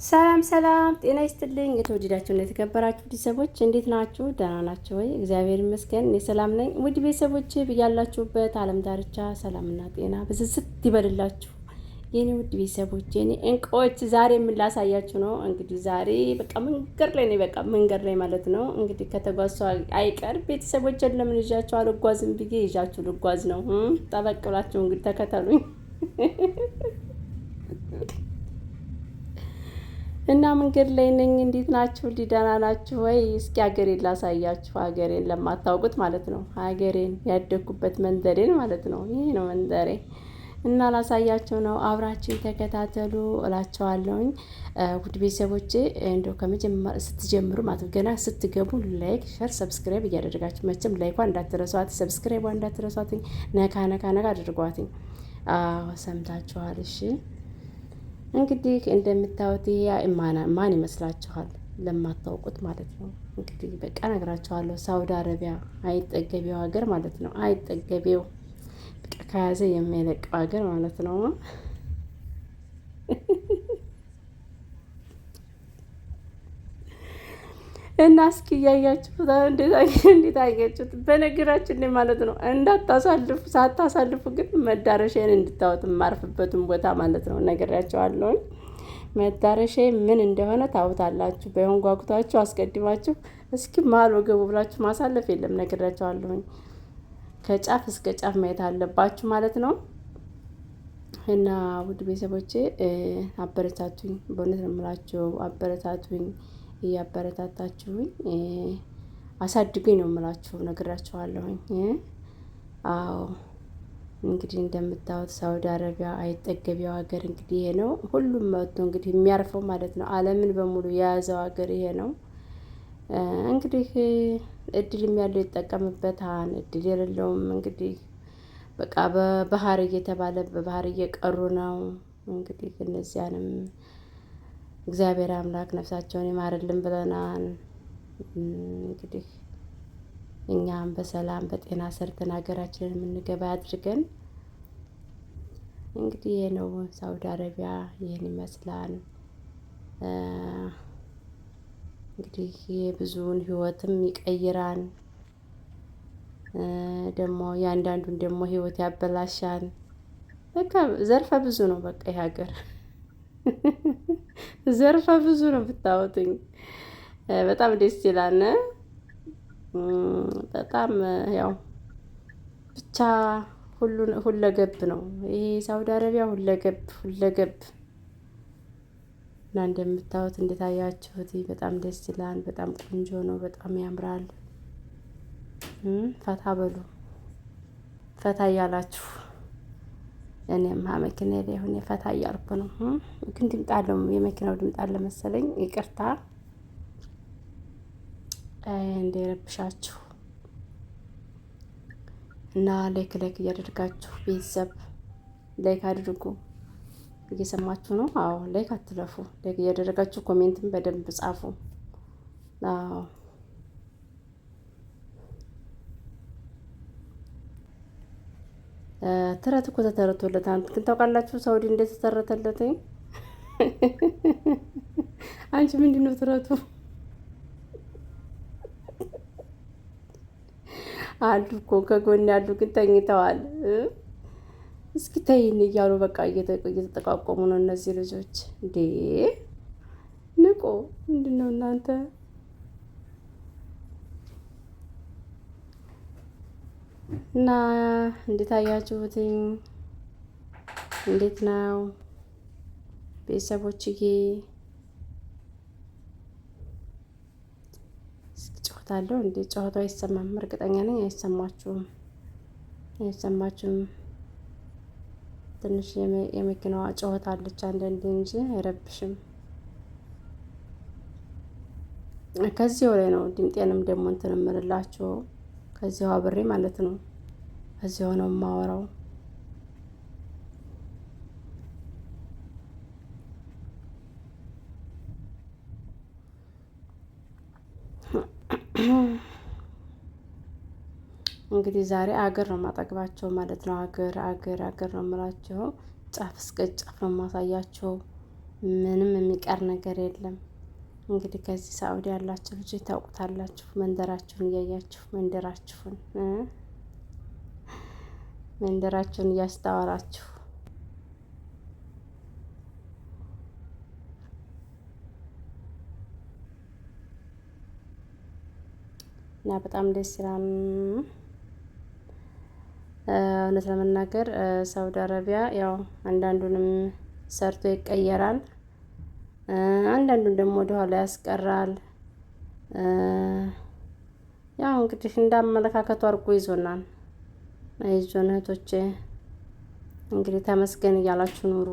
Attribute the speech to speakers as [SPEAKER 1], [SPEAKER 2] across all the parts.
[SPEAKER 1] ሰላም ሰላም፣ ጤና ይስጥልኝ የተወደዳችሁና የተከበራችሁ ቤተሰቦች እንዴት ናችሁ? ደህና ናችሁ ወይ? እግዚአብሔር ይመስገን እኔ ሰላም ነኝ። ውድ ቤተሰቦቼ ብያላችሁበት ዓለም ዳርቻ ሰላምና ጤና ብዝዝት ይበልላችሁ። የኔ ውድ ቤተሰቦች፣ የኔ እንቁዎች፣ ዛሬ ምን ላሳያችሁ ነው? እንግዲህ ዛሬ በቃ መንገድ ላይ ነው፣ በቃ መንገድ ላይ ማለት ነው። እንግዲህ ከተጓዝኩ አይቀር ቤተሰቦችን ለምን ይዣችሁ አልጓዝም ብዬ ይዣችሁ ልጓዝ ነው። ጠበቅ ብላችሁ እንግዲህ ተከተሉኝ። እና መንገድ ላይ ነኝ። እንዴት ናችሁ? ደህና ናችሁ ወይ? እስኪ ሀገሬን ላሳያችሁ። ሀገሬን ለማታውቁት ማለት ነው። ሀገሬን ያደግኩበት መንደሬን ማለት ነው። ይሄ ነው መንደሬ እና ላሳያችሁ ነው። አብራችሁ ተከታተሉ እላቸዋለሁኝ። ውድ ቤተሰቦቼ እንደው ከመጀመር ስትጀምሩ ማለት ነው ገና ስትገቡ like፣ share፣ subscribe እያደረጋችሁ መቼም like ኳ እንዳትረሷት፣ subscribe ቧ እንዳትረሷትኝ፣ ነካ ነካ ነካ አድርጓትኝ። አዎ ሰምታችኋል። እሺ እንግዲህ እንደምታዩት ይሄ ማን ይመስላችኋል? ለማታውቁት ማለት ነው። እንግዲህ በቃ ነግራችኋለሁ። ሳውዲ አረቢያ አይጠገቢው ሀገር ማለት ነው። አይጠገቢው በቃ ከያዘ የሚለቀው ሀገር ማለት ነው። እና እስኪ እያያችሁት እንዴት አያችሁት? በነገራችን ላይ ማለት ነው እንዳታሳልፉ፣ ሳታሳልፉ ግን መዳረሻዬን እንድታወት የማርፍበትን ቦታ ማለት ነው ነግሬያቸዋለሁኝ። መዳረሻዬ ምን እንደሆነ ታውታላችሁ። በይሆን ጓጉታችሁ አስቀድማችሁ እስኪ መሀል ወገቡ ብላችሁ ማሳለፍ የለም ነግሬያቸዋለሁኝ። ከጫፍ እስከ ጫፍ ማየት አለባችሁ ማለት ነው። እና ውድ ቤተሰቦቼ አበረታቱኝ፣ በእውነት ነው የምላችሁ፣ አበረታቱኝ። እያበረታታችሁኝ አሳድጉኝ ነው የምላችሁ፣ ነግራችኋለሁኝ። አዎ እንግዲህ እንደምታዩት ሳውዲ አረቢያ አይጠገቢው ሀገር እንግዲህ ይሄ ነው። ሁሉም መጥቶ እንግዲህ የሚያርፈው ማለት ነው። ዓለምን በሙሉ የያዘው ሀገር ይሄ ነው። እንግዲህ እድልም ያለው ይጠቀምበታል፣ እድል የሌለውም እንግዲህ በቃ በባህር እየተባለ በባህር እየቀሩ ነው። እንግዲህ እነዚያንም እግዚአብሔር አምላክ ነፍሳቸውን ይማርልን ብለናል። እንግዲህ እኛም በሰላም በጤና ሰርተን ሀገራችንን የምንገባ አድርገን። እንግዲህ ይሄ ነው ሳውዲ አረቢያ፣ ይህን ይመስላል። እንግዲህ የብዙውን ህይወትም ይቀይራል፣ ደግሞ የአንዳንዱን ደግሞ ህይወት ያበላሻል። በቃ ዘርፈ ብዙ ነው። በቃ ይህ ሀገር ዘርፈ ብዙ ነው ብታወትኝ በጣም ደስ ይላል። በጣም ያው ብቻ ሁለገብ ነው ይሄ ሳውዲ አረቢያ፣ ሁለገብ ሁለገብ። እና እንደምታዩት እንደታያችሁት በጣም ደስ ይላል። በጣም ቆንጆ ነው። በጣም ያምራል። ፈታ በሉ ፈታ እያላችሁ እኔም መኪና ላይ ሆኜ ፈታ እያልኩ ነው። ግን ድምፅ አለው፣ የመኪናው ድምፅ አለ መሰለኝ። ይቅርታ እንዳይረብሻችሁ። እና like like እያደረጋችሁ ቤተሰብ like አድርጉ። እየሰማችሁ ነው? አዎ like አትለፉ። like እያደረጋችሁ comment ን በደንብ ጻፉ። አዎ ተረት እኮ ተተርቶለታል። ግን ታውቃላችሁ ሳውዲ እንደተተረተለት? አንቺ ምንድን ነው ተረቱ? አሉ እኮ ከጎን ያሉ ግን ተኝተዋል። እስኪ ተይን እያሉ በቃ እየተጠቋቆሙ ነው እነዚህ ልጆች። እንዴ ንቆ ምንድን ነው እናንተ? እና እንዴት አያችሁትኝ? እንዴት ነው ቤተሰቦችዬ? እስኪ ጨዋታ አለው እንዴ? ጨዋታው አይሰማም፣ እርግጠኛ ነኝ አይሰማችሁም፣ አይሰማችሁም። ትንሽ የመኪናዋ ጨዋታ አለች አንዳንዴ እንጂ አይረብሽም። ከዚያው ላይ ነው ድምጤንም ደግሞ እንትን እምልላችሁ ከዚያው አብሬ ማለት ነው። እዚያው ነው የማወራው። እንግዲህ ዛሬ አገር ነው የማጠግባቸው ማለት ነው። አገር አገር አገር ነው የምላቸው። ጫፍ እስከ ጫፍ ነው የማሳያቸው። ምንም የሚቀር ነገር የለም። እንግዲህ ከዚህ ሳኡዲ ያላችሁ ልጆች ታውቁታላችሁ። መንደራችሁን እያያችሁ መንደራችሁን እያስተዋላችሁ እና በጣም ደስ ይላል። እውነት ለመናገር ሳውዲ አረቢያ ያው አንዳንዱንም ሰርቶ ይቀየራል፣ አንዳንዱን ደግሞ ወደኋላ ያስቀራል። ያው እንግዲህ እንዳመለካከቱ አድርጎ ይዞናል። አይዞን እህቶቼ፣ እንግዲህ ተመስገን እያላችሁ ኑሩ።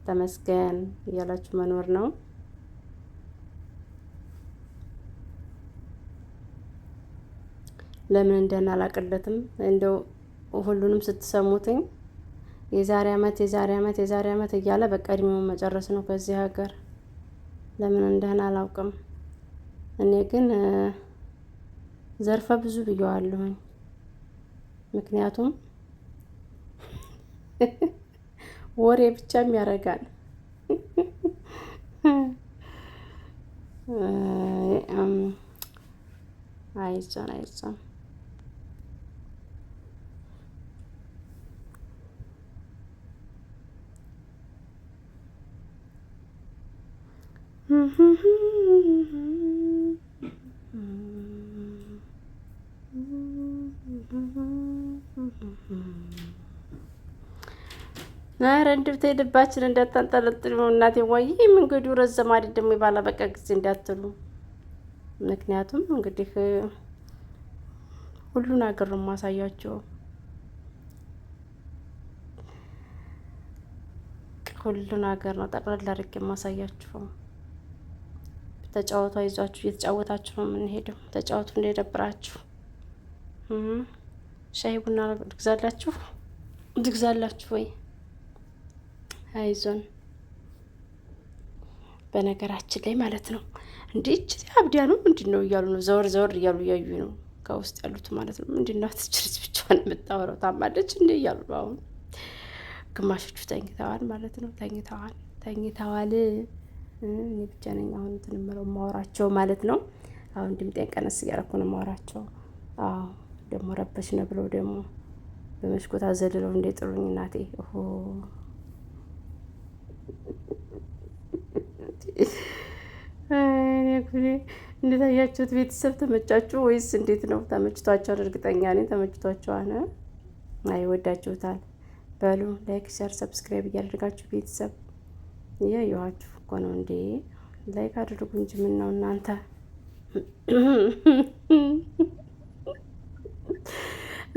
[SPEAKER 1] ተመስገን እያላችሁ መኖር ነው። ለምን እንደሆነ አላቅለትም። እንደው ሁሉንም ስትሰሙትኝ የዛሬ አመት የዛሬ አመት የዛሬ አመት እያለ በቃ እድሜውን መጨረስ ነው ከዚህ ሀገር። ለምን እንደሆነ አላውቅም። እኔ ግን ዘርፈ ብዙ ብየዋለሁኝ። ምክንያቱም ወሬ ብቻም ያደርጋል። አይዞን አይዞን። ኧረ እንዲሁ ተይ ልባችን እንዳታንጠለጥሉ እናቴ። ወይ መንገዱ ረዘም አይደል ደግሞ የባላበቃ ጊዜ እንዳትሉ። ምክንያቱም እንግዲህ ሁሉን ሀገር ነው የማሳያቸው። ሁሉን ሀገር ነው ጠቅላላ አድርጌ የማሳያችሁ። ተጫወቱ፣ አይዟችሁ፣ እየተጫወታችሁ ነው የምንሄደው። ተጫወቱ እንዳይደብራችሁ። ሻይ ቡና ልግዛላችሁ ልግዛላችሁ ወይ? አይዞን። በነገራችን ላይ ማለት ነው እንዴ እች አብዲያ ነው ምንድን ነው እያሉ ነው፣ ዘወር ዘወር እያሉ እያዩ ነው ከውስጥ ያሉት ማለት ነው። ምንድን ነው ትችልች ብቻዋን የምታወራው ታማለች እንዴ እያሉ ነው። አሁን ግማሾቹ ተኝተዋል ማለት ነው። ተኝተዋል ተኝተዋል። እኔ ብቻ ነኝ አሁን እንትን የምለው የማወራቸው ማለት ነው። አሁን ድምጤን ቀነስ እያደረኩ ነው የማወራቸው። አዎ ደግሞ ረበሽ ነው ብለው ደግሞ በመስኮት አዘልለው እንደ ጥሩኝ እናቴ። ኦሆ እንዴት አያችሁት? ቤተሰብ ተመቻችሁ ወይስ እንዴት ነው? ተመችቷቸዋል? እርግጠኛ ነኝ ተመችቷቸዋል። አይ ወዳችሁታል። በሉ like፣ share፣ subscribe እያደረጋችሁ ቤተሰብ እያየኋችሁ እኮ ነው እንዴ። like አድርጉ እንጂ ምን ነው እናንተ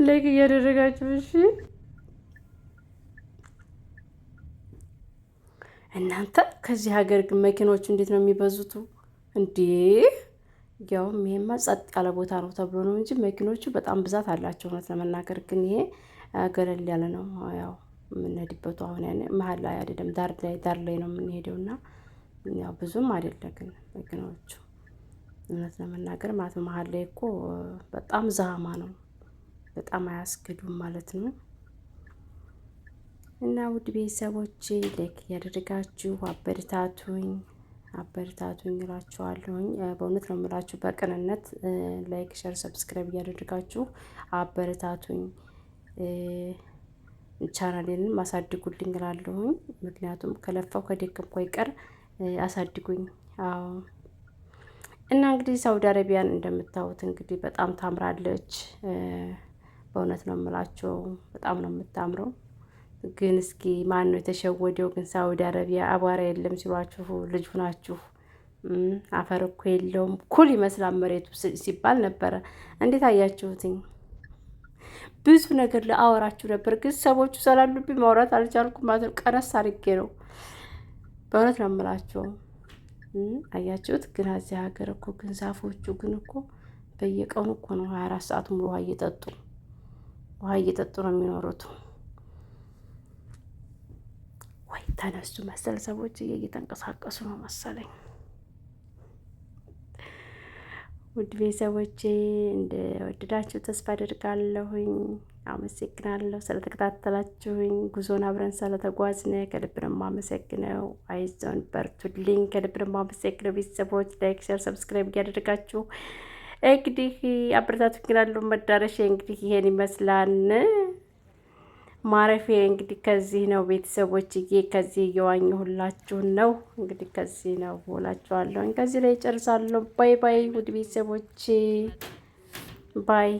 [SPEAKER 1] like እያደረጋችሁ እሺ። እናንተ ከዚህ ሀገር ግን መኪኖቹ እንዴት ነው የሚበዙቱ እንዴ? ያውም ይሄማ ጸጥ ያለ ቦታ ነው ተብሎ ነው እንጂ መኪኖቹ በጣም ብዛት አላቸው። እውነት ለመናገር ግን ይሄ ገለል ያለ ነው። ያው የምንሄድበቱ አሁን ያኔ መሀል ላይ አይደለም፣ ዳር ላይ ዳር ላይ ነው የምንሄደው እና ያው ብዙም አይደለ ግን መኪናዎቹ እውነት ለመናገር ማለት ነው። መሀል ላይ እኮ በጣም ዛማ ነው፣ በጣም አያስክዱም ማለት ነው። እና ውድ ቤተሰቦቼ like እያደረጋችሁ አበረታቱኝ አበረታቱኝ እላችኋለሁኝ። በእውነት ነው የምላችሁ በቅንነት like፣ share፣ subscribe እያደረጋችሁ አበረታቱኝ፣ ቻናሌንም አሳድጉልኝ እላለሁኝ። ምክንያቱም ከለፋው ከደከምኩ አይቀር አሳድጉኝ። አዎ እና እንግዲህ ሳውዲ አረቢያን እንደምታዩት እንግዲህ በጣም ታምራለች። በእውነት ነው የምላቸው በጣም ነው የምታምረው። ግን እስኪ ማን ነው የተሸወደው? ግን ሳውዲ አረቢያ አቧራ የለም ሲሏችሁ ልጅ ሁናችሁ አፈር እኮ የለውም ኩል ይመስላል መሬቱ ሲባል ነበረ። እንዴት አያችሁትኝ? ብዙ ነገር ለአወራችሁ ነበር፣ ግን ሰዎቹ ስላሉብኝ ማውራት አልቻልኩም ማለት ነው። ቀነስ አድርጌ ነው በእውነት ነው የምላቸው። አያችሁት? ግን እዚህ ሀገር እኮ ግን ዛፎቹ ግን እኮ በየቀኑ እኮ ነው 24 ሰዓት ሙሉ ውሃ እየጠጡ ውሃ እየጠጡ ነው የሚኖሩት። ወይ ተነሱ መሰል ሰዎች እየተንቀሳቀሱ ነው መሰለኝ። ውድ ቤተሰቦቼ እንደወደዳችሁ ተስፋ አደርጋለሁኝ። አመሰግናለሁ ስለተከታተላችሁኝ፣ ጉዞን አብረን ስለተጓዝን ከልብ ነው የማመሰግነው። አይዞን በርቱልኝ። ከልብ ነው የማመሰግነው ቤተሰቦች። Like፣ share፣ subscribe እያደረጋችሁ እንግዲህ አበረታቱ እላለሁ። መዳረሻ እንግዲህ ይሄን ይመስላል። ማረፊያ እንግዲህ ከዚህ ነው ቤተሰቦችዬ፣ ከዚህ እየዋኘሁላችሁ ነው። እንግዲህ ከዚህ ነው እላችኋለሁ። ከዚህ ላይ እጨርሳለሁ። Bye bye ውድ ቤተሰቦቼ፣ bye።